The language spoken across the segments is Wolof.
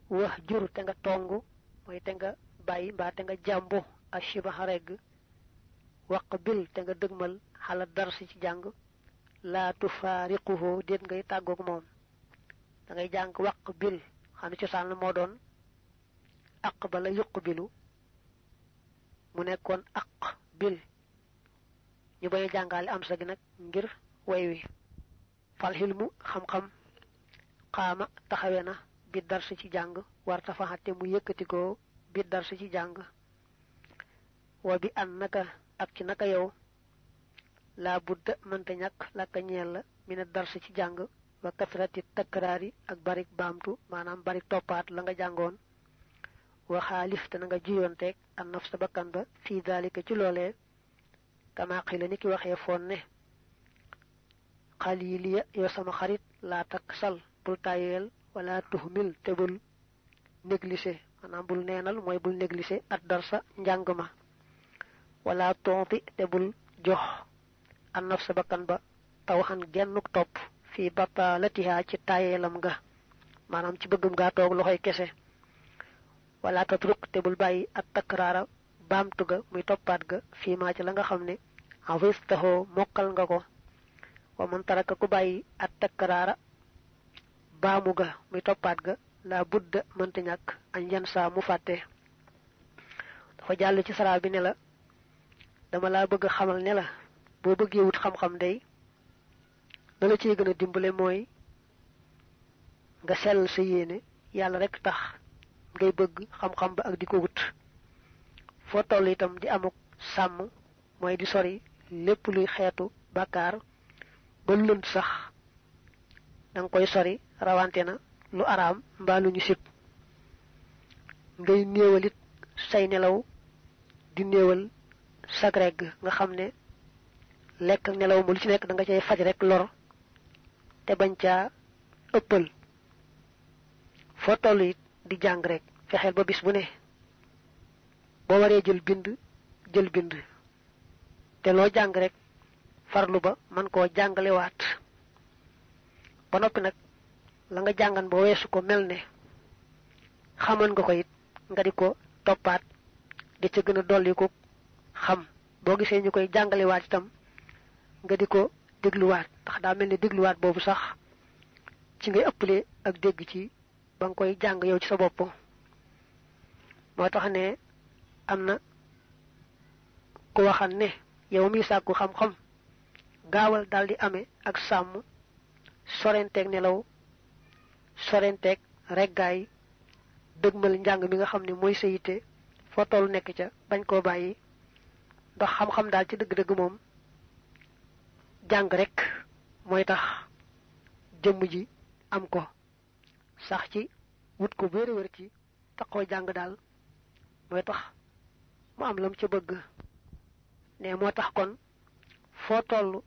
wax jur te nga tongu moy te nga bayyi ba te nga jambu ashiba reg waqbil te nga deugmal hala darsi ci jang la tufariquhu det ngay tagok mom da ngay jang waqbil xana ci san mo don aqbala yuqbilu mu nekkon aqbil ñu bay jangal am sa gi nak ngir way wi fal hilmu xam xam qama taxawena bi darsi ci jang war tafaxate mu yëkëti ko bi darsi ci jang wa bi annaka ak ci naka yow la budda mënta ñak la ka ñeel la mina darsi ci jang wa kasrati takrari ak barik bamtu manam barik topat la nga jangon wa khalif tan nga jiyontek an nafs bakkan ba fi dalika ci lolé kama qila niki waxe fonne qaliliya yo sama xarit la taksal bul tayel wala tuhmil tebul négliger manam bul neenal moy bul négliger ad darsa njangma wala tonti tebul jox an nafs bakkan ba tawhan gennuk top fi batalatiha ci tayelam nga manam ci bëggum ga tok loxoy kesse wala tatruk tebul bayyi at takrara bamtu ga muy topat ga fi ma ci la nga xamne awistaho mokal nga ko wa man taraka ku bayyi at takrara bamu ga muy topat ga la budda mënta ñak an yansa mu faté dafa jall ci sara bi ne la dama la bëgg xamal ne la bo bëggé wut xam xam day dala ci gëna dimbalé moy nga sel sa yéene yalla rek tax ngay bëgg xam xam ba ak diko wut fo toll itam di amuk sam moy di sori lepp luy xéetu bakar ba lënt sax dang koy sori rawante na lu aram mba lu ñu sip ngay neewalit say nelaw di neewal sak reg nga xamne lek ak nelaw mu lu ci nek da nga cey faj rek lor te bañ ca ëppal fo tollu di jang rek fexel ba bis bu ne bo waré jël bind te lo jang rek farlu ba man ko jangale wat ba nopi nak la nga jangan bo wessu ko melne xaman nga ko it nga diko topat di ci gëna doli ko xam bo gisé ñukoy jangale wat itam nga diko deglu wat tax da melni deglu wat bobu sax ci ngay ëppalé ak dégg ci bang koy jang yow ci sa bop mo tax ne amna ko waxal ne yow mi sakku xam xam gaawal daldi amé ak sam sorentek nelaw sorentek reggaay deugmal njang mi nga xamni moy seyité fo tol nek ca bañ ko bayyi ndax xam xam dal ci deug deug mom jang rek moy tax jëm ji am ko sax ci wut ko wër wër ci taxo jang dal moy tax mu am lam ci bëgg né mo tax kon fo tollu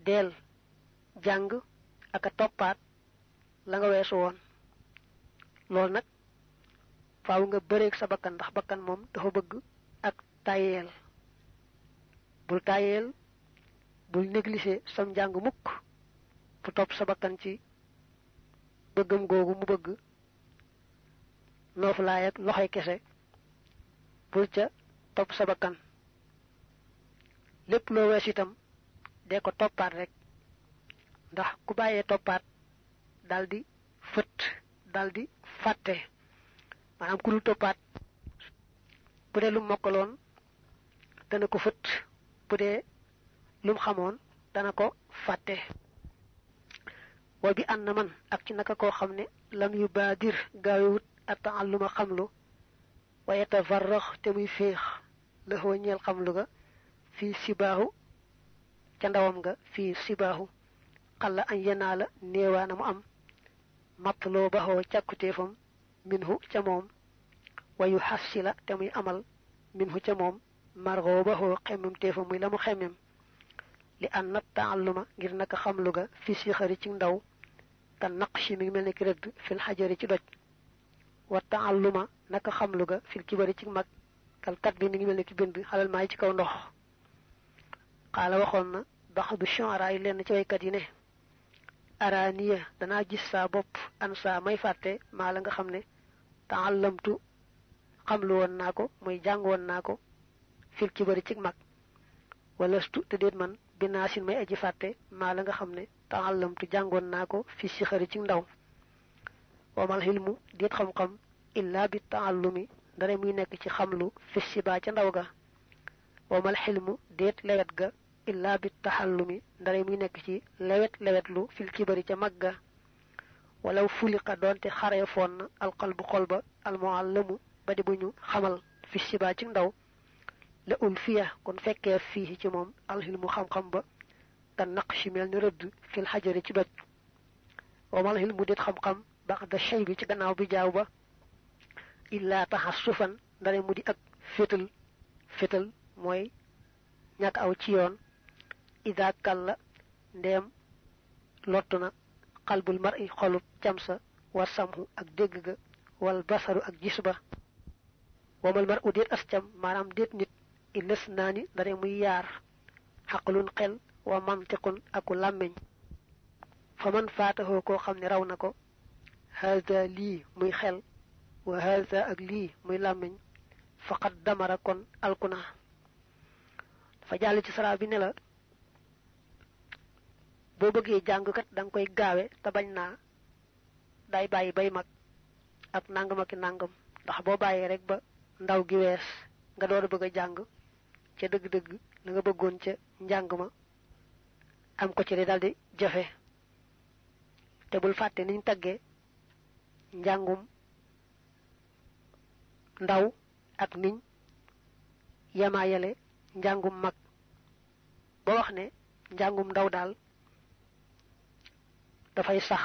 del jang ak topat la nga wessu won lol nak faaw nga bëreek sa bakkan ndax bakkan mom dafa bëgg ak tayel bul négliger sam jang mukk fu top sa bakkan ci bëggum gogu mu bëgg nof laay ak loxay kesse bul ca top sa bakkan lepp lo wess itam de ko topat rek ndax ku baye topat daldi feut daldi faté manam ku lu topat budé lu mokalon dana ko feut budé lum xamone dana ko faté wa bi anna man ak ci naka ko xamné lam yubadir gaawut at'alluma xamlu wa yatafarrakh te muy feex la ho ñeel xamlu ga fi sibahu ca ndawam nga fi sibahu qalla an yanala neewana mu am matlo baho ciakutefam minhu ca mom wa yuhassila te muy amal minhu ca mom margo baho xemum tefam muy lamu xemem li an ta'alluma ngir naka xamlu ga fi si xari ci ndaw kan naqshi mi melni ki redd fil hajari ci doj wa ta'alluma naka xamlu ga fil kibari ci mag kal kat bi mi ngi melni ki bind xalal may ci kaw ndox qala waxon na ba'du shu'ara len ci way kat yi ne araniya dana gis sa bop an sa may fatte ma la nga xamne ta'allamtu xamlu won nako muy jang won nako fil ci bari ci mag wala stu te det man binasin may aji fatte ma la nga xamne ta'allamtu jangon nako fi sikhari ci ndaw wa mal hilmu det xam xam illa bi ta'allumi dara muy nek ci xamlu fi siba ci ndaw ga wa mal hilmu det lewet ga illa bi tahallumi dara muy nek ci lewetlu fil kibari ci magga walaw fuliqa donte xare fon al qalbu qalba al muallamu badi buñu xamal fi siba ci ndaw la ulfiya kon fekke fi ci mom al hilmu xam xam ba tan naqshi mel ni rëdd fil xajari ci doj wa mal hilmu dit xam xam ba'da shay bi ci gannaaw bi jaaw ba illa tahassufan dara mu di ak fetal mooy ñak aw ci yoon ida kalla ndem lotuna qalbul mar'i xolub jamsa wa samhu ak dégg ga wal basaru ak gisba wamal mar'u dit ascam manam dit nit illas nani dara muy yar haqlun xel wa mantiqun aku lamiñ faman fatahu ko xamni raw nako hada li muy xel wa hada ak li muy lamiñ faqad damara kon alkuna fa jall ci sara bi ne la bo bëggee jàng kat dang koy gaawé ta bañ na day bayyi bay mag ak nangam ak nangam ndax bo bayé rek ba ndaw gi wess nga doora bëgg jàng ci deug deug la nga bëggoon ci njàng ma am ko ci daldi jafé té bul faté niñ taggé njàngum ndaw ak niñ yamayale njàngum mag bo wax ne njàngum ndaw dal da fay sax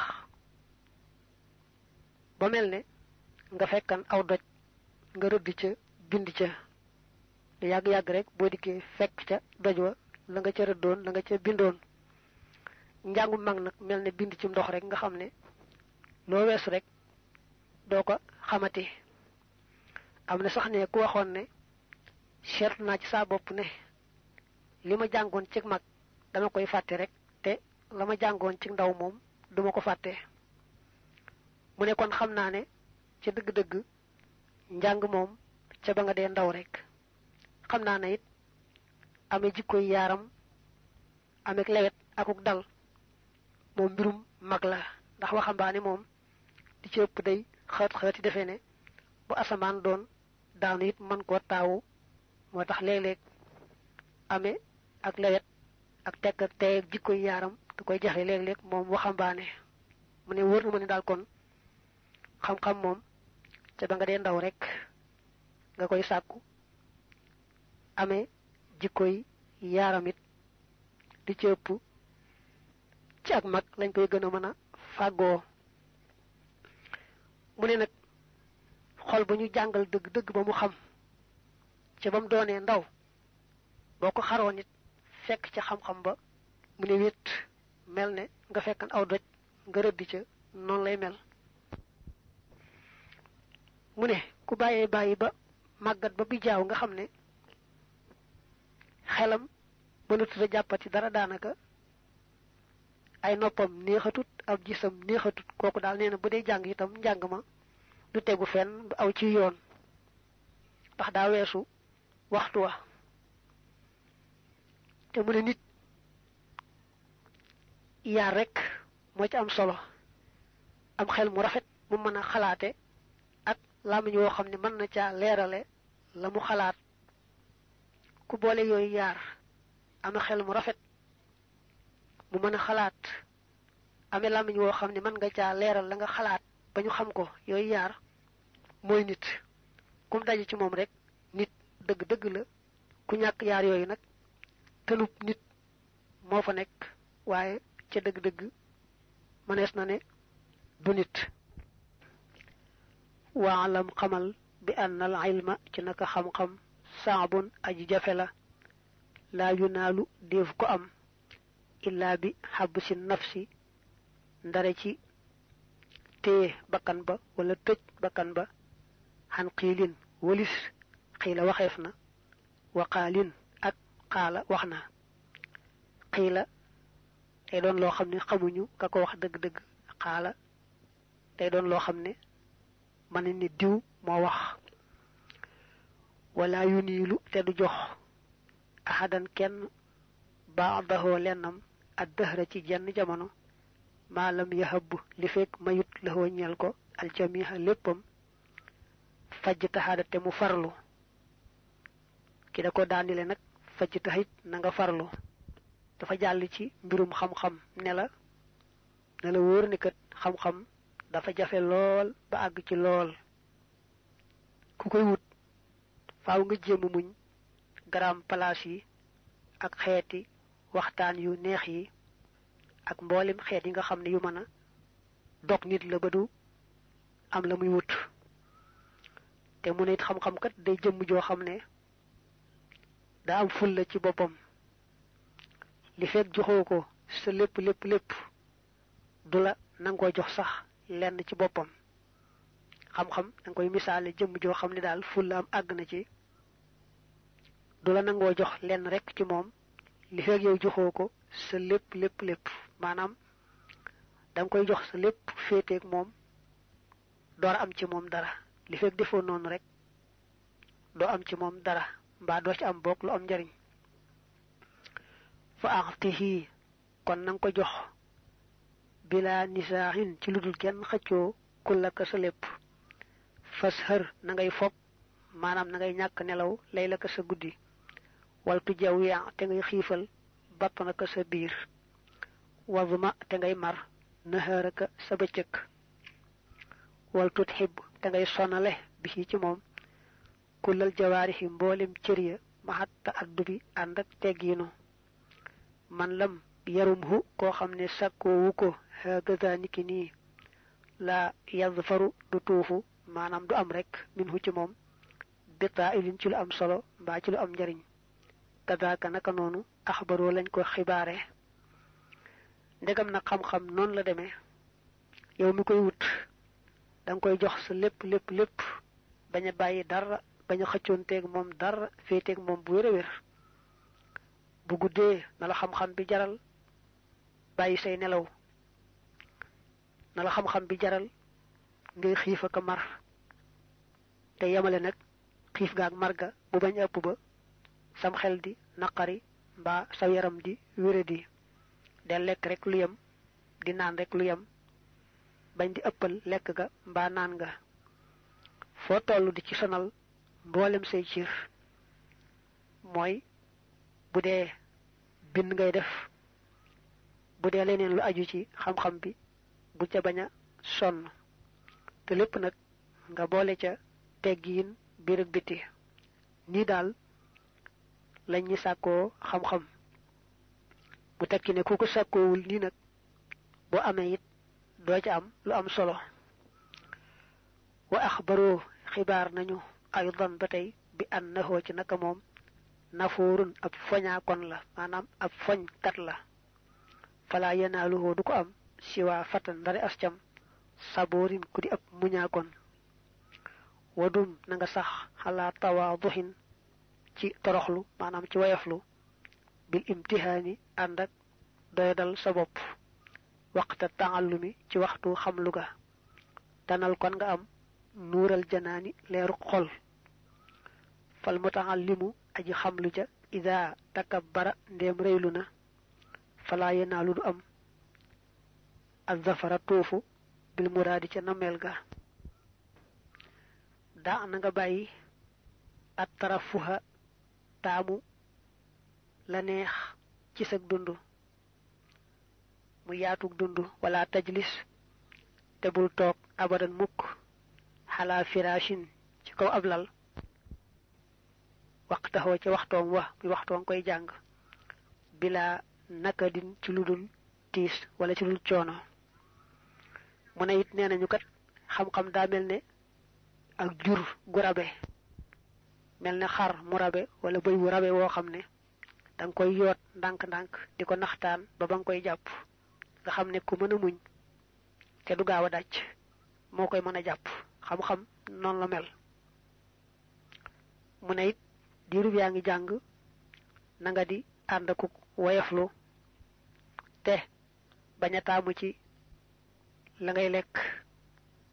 ba melne nga fekkan aw doj nga rëdd ca bind ca yag yag rek bo diké fekk ca doj wa la nga ca rëddoon la nga ca bindoon njàngum mag nak melne bind ci ndox rek nga xamne lo wess rek doko xamati amna sax ne ku waxon ne seet na ci sa bop ne lima jangon ci mag dama koy faté rek te lama jangon ci ndaw mom duma ko faté mu ne kon xamna ne ci deug deug njang mom ca ba nga dé ndaw rek xamna ne it amé jikko yaram amek lewet akuk dal mom mbirum mag la ndax waxambaane mom di ci ëpp day xati defé ne bu asaman doon daanu it man ko taawu motax léeg-léeg amé ak lewet ak tek ak tay jikko yaram da koy jaxé léeg-léeg mom waxambaane mu ne wër mu ne dal kon xam-xam mom ca ba nga dé ndaw rek nga koy sakku amé jikko yaramit di ci ëpp ci ak mag lañ koy gëna mëna fago mu ne nak xol bu ñu jangal deug deug ba mu xam ci bam doone ndaw boko xaro nit fekk ci xam-xam ba mu ne wét melne nga fekkan aw doj nga rëdd ci non lay mel mu ne ku bayé bayyi ba magat ba bi jaaw nga xamne xelam mënatu la jappati dara danaka ay noppam neexatut ab gisam neexatut koku dal neena bu dee jang itam jang ma du tegu fenn du aw ci yoon tax da wessu waxtu wa te mu ne nit yaa rek mo ci am solo am xel mu rafet mu mëna xalaate ak lamiñ wo xamni mën na ca léralé la mu xalaat ku boole yoy yaar am xel mu rafet mu mëna xalaat amé lamiñ wo xamni mën nga ca léral la nga xalaat bañu xam ko yoy yaar moy nit kum daji ci mom rek nit deug deug la ku ñak yaar yoy nak telup nit mo fa nek waye ci deug deug manes na ne du nit wa alam qamal bi anna al ilma ci naka xam xam saabun aji jafe la yunalu def ko am illa bi habsi nafsi ndare ci té bakkan ba wala tejj bakkan ba han qilin walis qila waxefna wa qalin ak qala waxna qila day doon loo xam ne xamuñu ka ko wax dëgg-dëgg xaala day doon loo xam ne mën nañ ne diw moo wax wala yu niilu te du jox ahadan kenn baadahoo lennam ad dëhra ci jenn jamono maalam yahabb li fekk mayut la ñeel ko aljamiha léppam fajj taxaada te mu farlu ki da ko daanile nag fajj taxit na nga farlu dafa jàll ci mbirum xam-xam ne la wóor ni kat xam-xam dafa jafe lool ba àgg ci lool ku koy wut faaw nga jéem muñ garam place yi ak xeeti waxtaan yu neex yi ak mboolem xeet yi nga xam ne yu mën a dog nit la ba du am la muy wut te mu ne it xam-xam kat day jëmm joo xam ne daa am ful la ci boppam li fekk joxoo ko sa lépp du la nangoo jox sax lenn ci boppam xam-xam danga koy misaale jëmm joo xam ne daal ful la am àgg na ci du la nangoo jox lenn rek ci moom li fekk yow joxoo ko sa lépp maanaam danga koy jox sa lépp féeteeg moom door am ci moom dara li fekk defoo noonu rek doo am ci moom dara mbaa doo ci am bokk lu am njariñ fa axtihi kon nanga ko jox bila nisaahin ci ludul kenn xëccoo kullaka sa lépp fashër na ngay fog maanaam na ngay ñàkk nelaw lay la ka sa guddi waltu jaw ya te ngay xiifal battanaka sa biir wazma te ngay mar naharaka sa bëccëg waltut xib te ngay sonale bi ci moom kullal jawaarixi mboolem cër ya maxatta addu bi ànd ak teggiinu man lam yarum hu koo xam ne sàkkoowu ko hagaza niki nii la yazfaru du tuufu maanaam du am rek min hu ci moom bitaa ilin ci lu am solo mbaa ci lu am njariñ kadaaka naka noonu axbaroo lañ ko xibaare ndegam nag xam-xam noonu la demee yow mi koy wut danga koy jox sa lépp bañ a bàyyi dara bañ a xëccoonteeg moom dara féeteeg moom bu wér bu guddee na la xam-xam bi jaral bàyyi say nelaw na la xam-xam bi jaral ngay xiif ak mar te yemale nag xiif ga ak mar ga bu bañ ëpp ba sam xel di naqari mbaa sa yaram di wéradi del lekk rek lu yem di naan rek lu yem bañ di ëppal lekk ga mbaa naan nga foo tollu di ci sonal mboolem say ciir mooy bu dee bind ngay def bu dee leneen lu aju ci xam-xam bi bu ca bañ a sonn te lépp nag nga boole ca teggiin biir ak biti nii daal lañ ñi sàkkoo xam-xam bu tekki ne ku ko sàkkoowul nii nag boo amee it doo ca am lu am solo wa axbaroo xibaar nañu aydan ba tey bi annahu ci naka moom nafoorun ab foñaakon la maanaam ab foñkat la fala yanaaluhu du ko am siwaa fatan ndare ascam saboorin ku di ab muñaakon wadum na nga sax xalaa tawaaduhin ci toroxlu maanaam ci wayaflu bil imtihaani ànd ak doyadal sa bopp waxta taallumi ci waxtu xamlu ga tanal kon nga am nuural janaani leeru xol fal mutaallimu aji xamlu ja ida takabbara ndéem reylu na fala yanaalu du am azafara tuufu bil muraadi ca nameel ga daa na nga bàyyi at tarafuha taamu la neex ci sag dund mu yaatug dund wala tajlis te bul toog abadan mukk xalaa firashin ci kaw ab lal waxtaxoo ca waxtoom muy waxtoom koy jàng bila nakadin ci lu dul tiis wala ci lu dul coono mu ne it nee nañu kat xam-xam daa mel ne ak jur gu rabe mel ne xar mu rabe wala bëy wu rabe woo xam ne danga koy yoot ndànk-ndànk di ko naxtaan ba nga koy jàpp nga xam ne ku mën a muñ te du gaaw a dàcc moo koy mën a jàpp xam-xam noonu la mel mu ne it diirub yaa ngi jàng na nga di ànd ak woyaflu te baña taamu ci la ngay lekk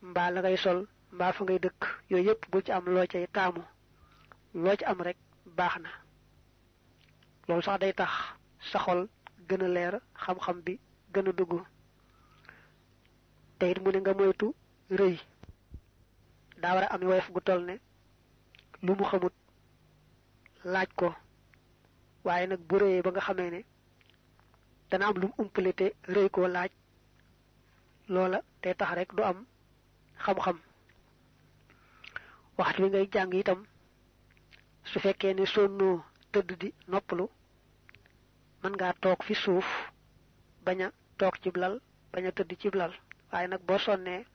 mbaa la ngay sol mbaa fa ngay dëkk yooyu yépp bu ci am loo cay taamu loo ci am rek baax na loolu sax day tax sa xol gën a leer xam-xam bi gën a dugg te it mu ne nga moytu rëy daa war a am woyof gu toll ne lu mu xamut laaj ko waaye nag bu rëyee ba nga xamee ne dana am lu mu umpale te rëy koo laaj loola day tax rek du am xam-xam waxtu wi ngay jàng itam su fekkee ne sonnoo tëdd di noppalu mën ngaa toog fi suuf bañ a toog ci lal bañ a tëdd ci lal waaye nag boo sonnee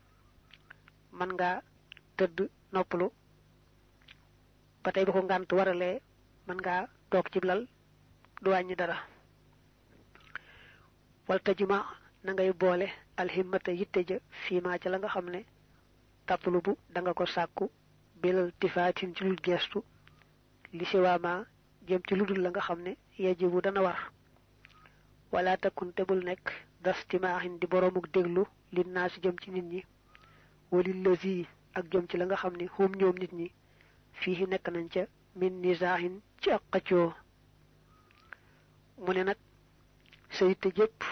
mën ngaa tëdd noppalu ba tey bu ko ngànt waralee mën ngaa toog ci lal du wàññi dara wal tajuma na ngay boole alhimmata yitte ja fiimaa ca la nga xam ne tatlubu da nga ko sàkku bilal tifaatin ci lul geestu li siwaama jëm ci ludul la nga xam ne yajibu dana war wala takun tebul nekk dastimaahin di boromuk déglu li naa si jëm ci nit ñi walil lazi ak jëm ci la nga xam ne hum ñoom nit ñi fii nekk nañ ca min nisaahin ci ak xëccoo mu ne nag sa yitte jëpp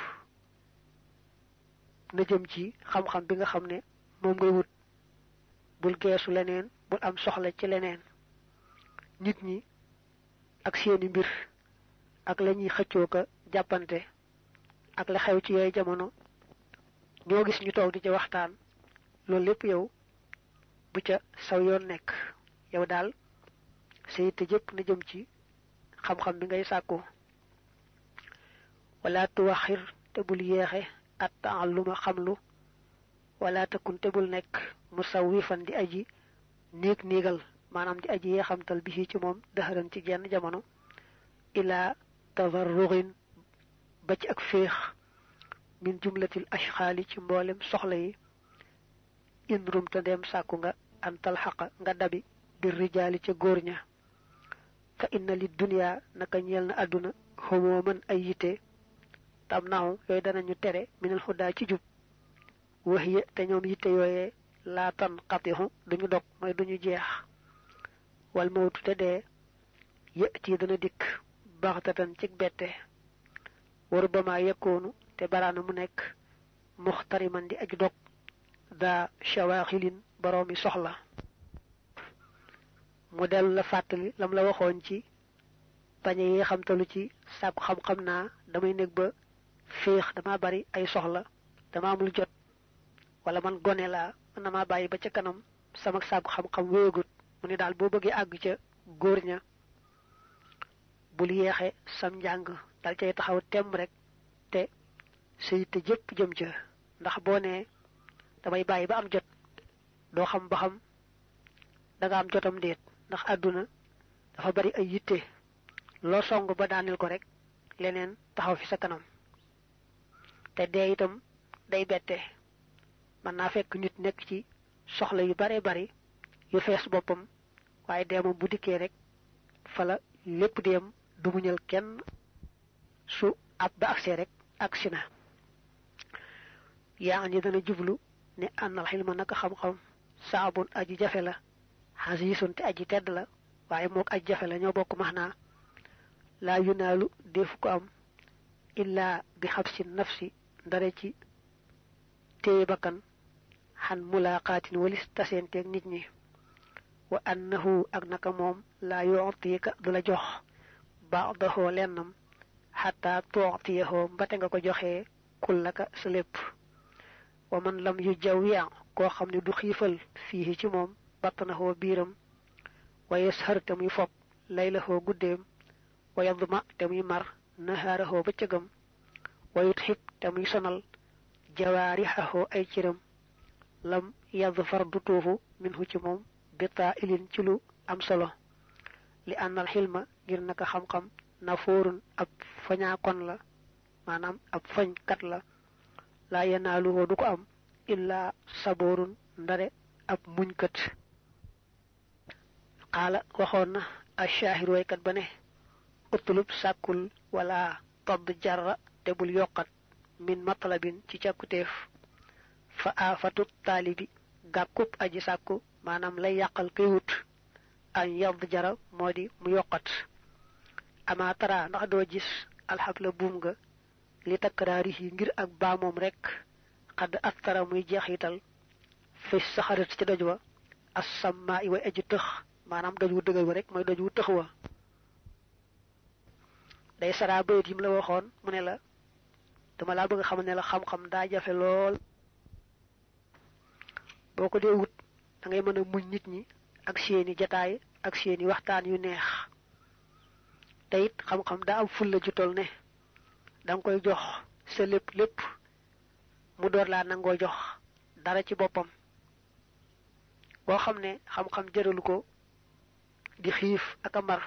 na jëm ci xam-xam bi nga xam ne moom ngay wut bul geesu leneen bul am soxla ci leneen nit ñi ak seeni mbir ak la ñuy xëccoo ka jàppante ak la xew ci yooyu jamono ñoo gis ñu toog di ci waxtaan loolu lépp yow bu ca saw yoon nekk yow daal sa yitte jëpp na jëm ci xam-xam bi ngay sàkku wala tuwaxir te bul yeexe at taalluma xamlu wala takun te bul nekk musawwifan di aji niigal maanaam di aji yeexamtal bi ci moom daxaran ci genn jamono ila tavarruxin ba ci ak féex min jumlatil ashxaali ci mboolem soxla yi indrum te dem sàkku nga antal xaqa nga dabi bir rijaali ca góor ña fa inna li dunya naka ñeel na àdduna xomoo mën ay yitte tam naaw yooyu danañu tere minal xudaa ci jub wax ya te ñoom yitte yooyee laa tan xatixu duñu dog mooy duñu jeex wal mawtu te dee yëti dana dikk baxtatan ci bette waru ba maa yekkoonu te baraana mu nekk muxtariman di aj dog daa shawaaxilin boroomi soxla mu dellu la fàttali lam la waxoon ci bañ yi xamtalu ci sàkku xam-xam naa damay nekk ba féex dama bari ay soxla dama amul jot wala man gone laa mën na maa bàyyi ba ca kanam sama sàkku xam-xam wéegut mu ne daal boo bëggee àgg ca góor ña bul yeexe sam njàng dal cay taxaw temm rek te sa yitte jëpp jëm ca ndax boo nee damay bàyyi ba am jot doo xam ba xam danga am jotam déet ndax àdduna dafa bari ay yitte loo song ba daanil ko rek leneen taxaw fi sa kanam te dee itam day bette mën naa fekk nit nekk ci soxla yu bare bari yu fees boppam waaye dee moom bu dikkee rek fala lépp dem du muñal kenn su ab ba agsee rek agsi na yaa ngi dana jublu ne ànnal xilma naka xam-xam saabun aji jafe la xasiisun te aji tedd la waaye mook aji jafe la ñoo bokk max naa laa yunaalu defu ko am illaa bi xabsi nafsi ndare ci téye bakkan xan mulaqaatin walis taseenteeg nit ñi wa annahu ak naka moom laa yu'tika du la jox ba'dahu lennam xataa tu'tiyahu mbate nga ko joxee kullaka sa lépp wa man lam yu jawya koo xam ne du xiifal fii ci moom battanahoo biiram wa yashar te muy fopp laylahoo guddeem wa yadma te muy mar nahaarahoo bëccëgam wa yutxib te muy sonal jawaarixahoo ay ciram lam yadfar du tuufu minhu ci moom bitaa ilin ci lu am solo li ànnal xilma ngir naka xam-xam nafoorun ab fañaakon la maanaam ab fañkat la laa yanaaluhoo du ko am illaa saboorun ndare ab muñkat xaala waxoon na ash-shaahir waykat ba ne utlub sàkkul wala todd jarra te bul yokkat min matlabin ci càkkutéef fa aafatu taalibi gàkkub aji sàkku maanaam lay yàqal kay wut añ yadd jara moo di mu yokkat ama tara ndax doo gis alxabla buum nga li takkaraari yi ngir ak baamoom rekk xadd attara muy jeexital fi saxarat ci doj wa assammaa i way aji tëx maanaam doj wu dëgër wa rek mooy doj wu tëx wa day saraa bayit yim la waxoon mu ne la dama laa bëgg xam ne la xam-xam daa jafe lool boo ko dee wut da ngay mën a muñ nit ñi ak seeni jataay ak seeni waxtaan yu neex te it xam-xam daa am fulla ju tol ne danga koy jox sa lépp mu door laa nangoo jox dara ci boppam boo xam ne xam-xam jëralu ko di xiif ak a mar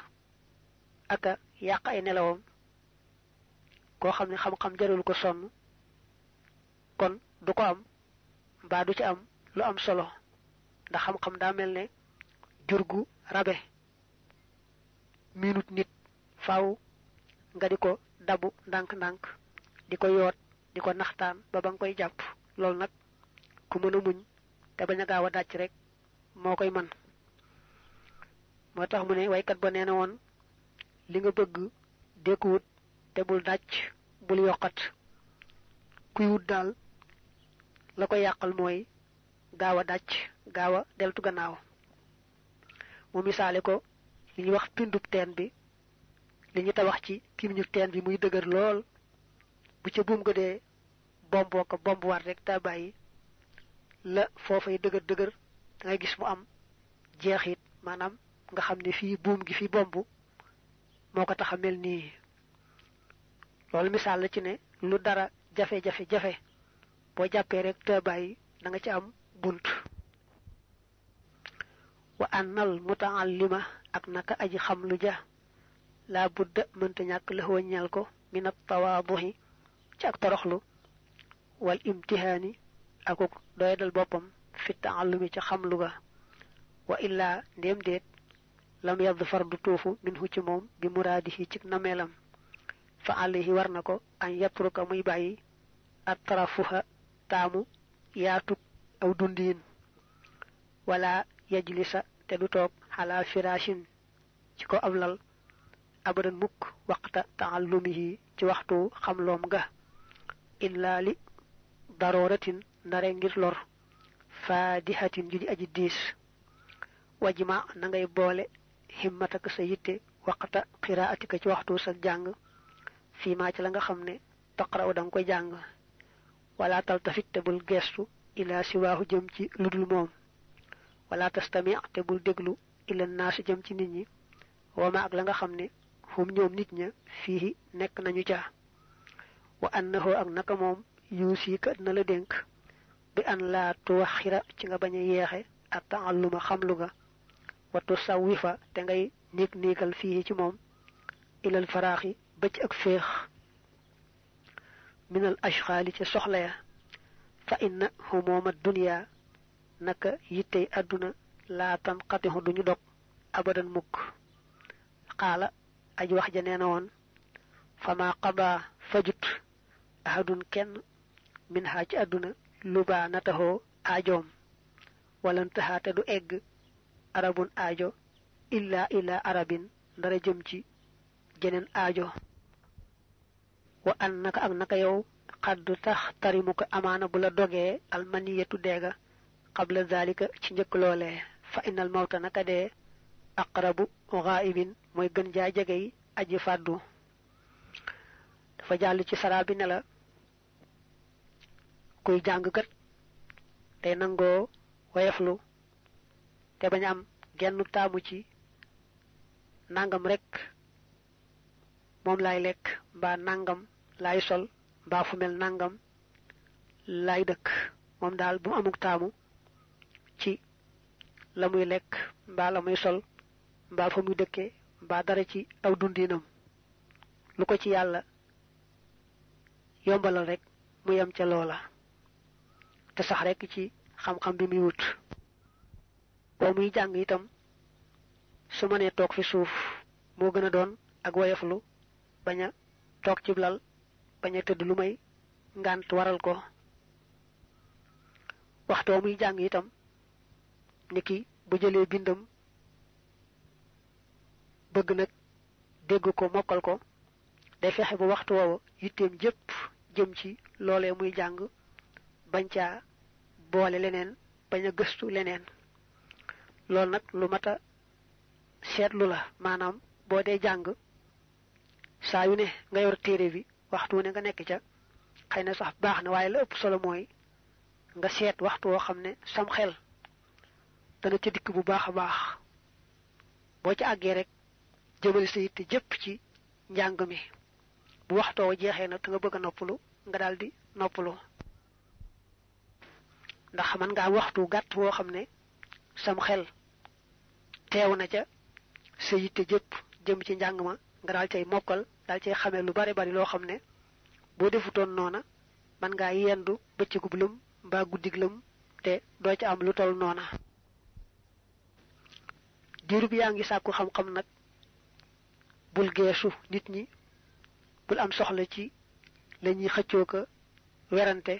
ak a yàq ay nelawam koo xam ne xam-xam jëralu ko sonn kon du ko am mbaa du ci am lu am solo ndax xam-xam daa mel ne jur gu rabe minute nit faaw nga di ko dabu ndànk-ndànk di ko yoot di ko naxtaan ba nga koy jàpp loolu nag ku mën a muñ te bañ a gaaw a dàcc rek moo koy man moo tax mu ne waykat ba nee na woon li nga bëgg dékku wut te bul dàcc bul yokkat kuy wut daal la ko yàqal mooy gaaw a dàcc gaaw a deltu gannaaw mu misaale ko li ñuy wax pindub teen bi li ñu tabax ci kimiñu teen bi muy dëgër lool bu ca buum ga dee bomboo ko bomb war rek ta bàyyi la foofay dëgër da ngay gis mu am jeexit maanaam nga xam ne fii buum gi fi bomb moo ko tax a mel nii loolu misaal la ci ne lu dara jafe-jafe boo jàppee rek ta bàyyi da nga ci am bunt wa annal mutaallima ak naka aji xam lu ja laa budda mënta ñàkk la ñal ko minat tawaaduhi ci ak toroxlu wal imtihaani akuk doyadal boppam fi taallumi ca xam lu ga wa illaa ndéem déet lam yadd far du tuufu minhu ci moom bi muraadihi ci nameelam fa alayhi war na ko an yatruka muy bàyyi at tarafuha taamu yaatug aw dundiin wala yajlisa te du toog xalaa firashin ci ko ab lal abadan mukk waqta taallumihi ci waxtu xamloom ga illa li darooratin ndare ngir lor faadihatin ju di aji diis wajma na ngay boole himmataka sa yitte waqta qiraatika ci waxtu sa jàng fii maa ci la nga xam ne taqra'u da nga koy jàng wala taltafit te bul geestu ila siwaahu jëm ci ludul moom wala tastami te bul déglu ila naasi jëm ci nit ñi wama ak la nga xam ne hum ñoom nit ña fii nekk nañu ca wa annahu ak naka moom yuusika na la dénk bi an laa tuwaxira ci nga bañ a yeexe at taalluma xamlu ga wa tusawifa te ngay néeg fii ci moom ilal faraaxi bëcc ak féex minal ashxaali ca soxla ya fa inna humooma dunya naka yittey àdduna laa tanqatixu duñu dog abadan mukk xaala aj wax ja nee na woon fama qada fajut ahadun kenn min haa ci àdduna lubaa nataxoo aajoom walantaxaa te du egg arabun aajo illa arabin ndara jëm ci jeneen aajo wa an naka ak naka yow xaddu tax tarimu ko amaana bu la dogee almaniyatu deega qabla zalika ci njëkk loolee fa innal mawta naka dee aqrabu ghaibin mooy gën jaa jegey aji fàddu dafa jàll ci saraa bi ne la kuy jàngkat tey nangoo woyeflu te bañ am genn taamu ci nangam rek moom laay lekk mbaa nangam laay sol mbaa fu mel nangam laay dëkk moom daal bu mu amuk taamu ci la muy lekk mbaa la muy sol mbaa fa muy dëkkee mbaa dara ci aw dundinam lu ko ci yàlla yombalal rek mu yem ca loola te sax rek ci xam-xam bi muy wut boo muy jàng itam su ma nee toog fi suuf moo gën a doon ak woyoflu bañ a toog ci lal bañ a tëdd lu may ngant waral ko. waxto muy jàng itam niki bu jëlee bindam bëgg nag dégg ko mokkal ko day fexe bu waxtu woowu yitteem jëpp jëm ci loolee muy jàng bañ caa boole leneen bañ a gëstu leneen. loolu nag lu mata seetlu la maanaam boo dee jàng saa yu ne nga yor téere bi waxtu ne nga nekk ca xëy na sax baax na waaye la ëpp solo mooy nga seet waxtu woo xam ne sam xel dana ca dikk bu baax a baax boo ca àggee rek jëmale sa yitte jëpp ci njàng mi bu waxtoo jeexee nag te nga bëgg a noppalu nga daldi noppalu. ndax man nga am waxtu gàtt woo xam ne sam xel teew na ca sa yitte jëpp jëm ci njàng ma nga daal cay mokkal daal cay xamee lu bari bari loo xam ne boo defutoon noona man ngaa yendu bëccëgub lëm mbaa guddig lëm te doo ca am lu toll noona. diirub yaa ngi sàkku xam-xam nag bul geesu nit ñi, bul am soxla ci lañuy xëccoo ko werante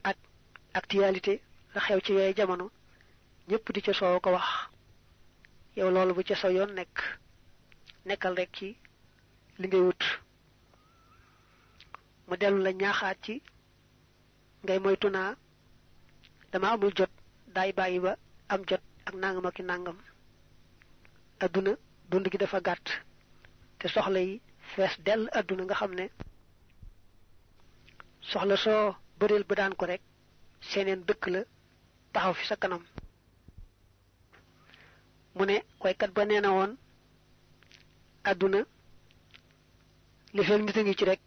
ak actualité la xew ci yooyu jamono ñëpp di ca soow ko wax. yow loolu bu ca sa yoon nekkal rek ci li ngay wut. mu dellu la ñaaxaat ci ngay moytu naa dama amul jot daay bàyyi ba am jot ak nangam ak nangam. adduna dund gi dafa gàtt te soxla yi fees dell adduna nga xam ne soxla soo bëreel ba daan ko rek seeneen dëkk la taxaw fi sa kanam. mu ne waykat ba nee na woon adduna li fekk nit a ngi ci rek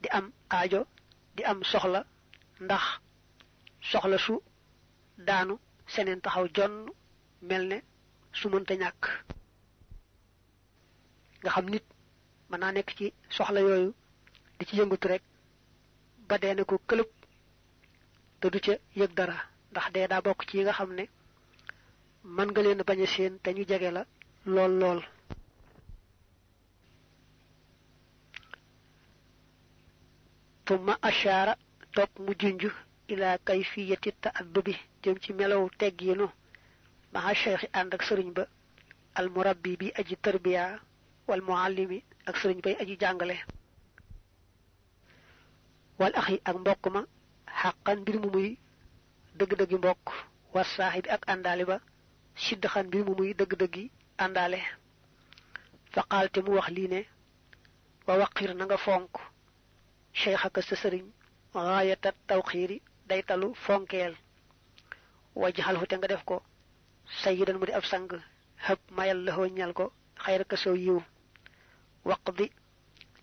di am aajo di am soxla ndax soxla su daanu seneen taxaw jonn mel ne su mënta ñàkk. nga xam nit mën naa nekk ci soxla yooyu di ci yëngutu rek ba dee ne ko këlëb te du ca yëg dara ndax dee daa bokk ci yi nga xam ne mën nga leen bañ a seen te ñu jege la lool lool. tumma ashaara topp mu junj ila kayfiyati ta'addubi jëm ci melaw teggiinu maha cheikhi ànd ak sëriñ ba al murabbi bi aji tarbiya wal muallimi ak sëriñ bay aji jàngale. wal axi ak mbokk ma xàqan mbir mu muy dëgg-dëggi mbokk war saaxibi ak àndaali ba siddaxan mbir mu muy dëgg-dëggi àndaale. faqaal te mu wax lii ne wa waqir na nga fonk cheikhaka sa sëriñ gaayata tawxiiri daytalu fonkeel wajxalhu te nga def ko sayyidan mu di ab sang hëb mayal laxoo ñal ko xayraka sow yiw waqdi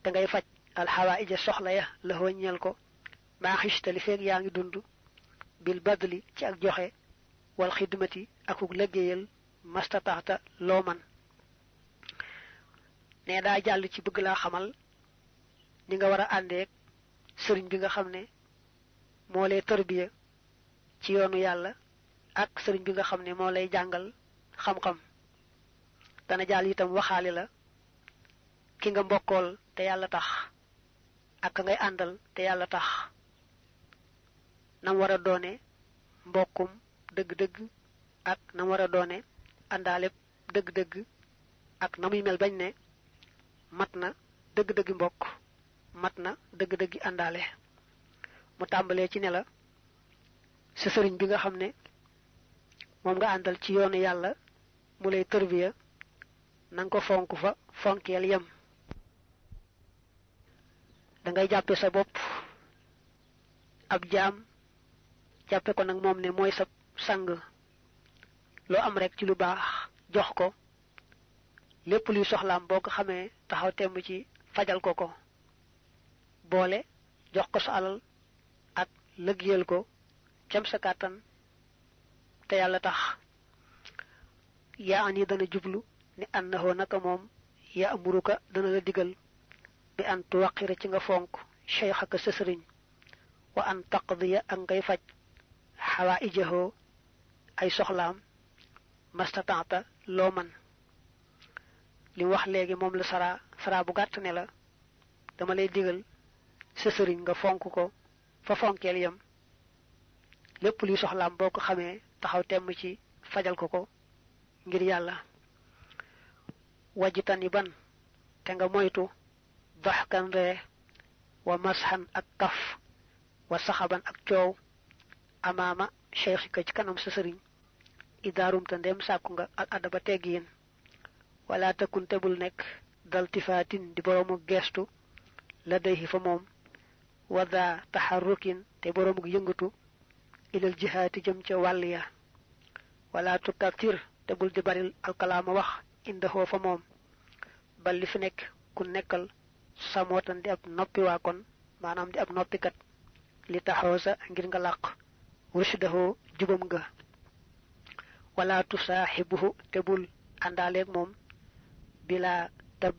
te ngay faj alxawaïja soxla ya laxoo ñal ko maa xistali feeg yaa ngi dund bil badli ci ak joxe wal xidmati akuk liggéeyal mastataxta loo man. ne daa jàll ci bëgg laa xamal ni nga war a àndeek sëriñ bi nga xam ne moo lay tarbiya ci yoonu yàlla ak sëriñ bi nga xam ne moo lay jàngal xam-xam. dana jàll itam waxaale la ki nga mbokkool te yàlla tax ak ka ngay àndal te yàlla tax nam war a doone mbokkum dëgg-dëgg ak nam war a doone àndaaleb dëgg-dëgg ak na muy mel bañ ne mat na dëgg-dëggi mbokk mat na dëgg-dëggi àndaale. mu tàmbalee ci ne la sa sëriñ bi nga xam ne moom nga àndal ci yoonu yàlla mu lay tërbiya nanga ko fonk fa fonkeel yem. dangay jàppe sa bopp ab jaam jàppe ko nag moom ne mooy sa sang. loo am rek ci lu baax jox ko lépp luy soxlaam boo ko xamee taxaw temm ci fajal ko ko boole jox ko sa alal ak lëggéeyal ko kem sa kàttan te yàlla tax. yaa an yi dana jublu ni annahu naka moom ya amuruka dana la digal bi an tuwaqira ci nga fonk cheikhaka sa sëriñ wa an taqdiya ak ngay faj xawaaijahoo ay soxlaam mastataata loo man. li wax léegi moom la sara bu gàtt ne la dama lay digal sa sëriñ nga fonk ko fa fonkeel yam lépp luy soxlaam boo ko xamee taxaw temm ci fajal ko ko ngir yàlla. wajitani ban te nga moytu daxkan ree wa masxan ak kaf wa saxaban ak coow amaama cheikhika ci kanam sa sëriñ idaarum te ndem sàkku nga al adaba teggiin wala takun tebul nekk dal tifaatin di boroomu geestu la day fa moom wada taxarrukin te boroomu yëngatu ilal jihaati jëm ca wàll ya wala tukatir te bul di baril alkalaama wax indahoo fa moom bal li fi nekk ku nekkal samootan di ab noppi waa kon maanaam di ab noppikat li taxoosa ngir nga làq rushdahoo jubam nga wala tusaaxibuhu te bul àndaaleeg moom bila tab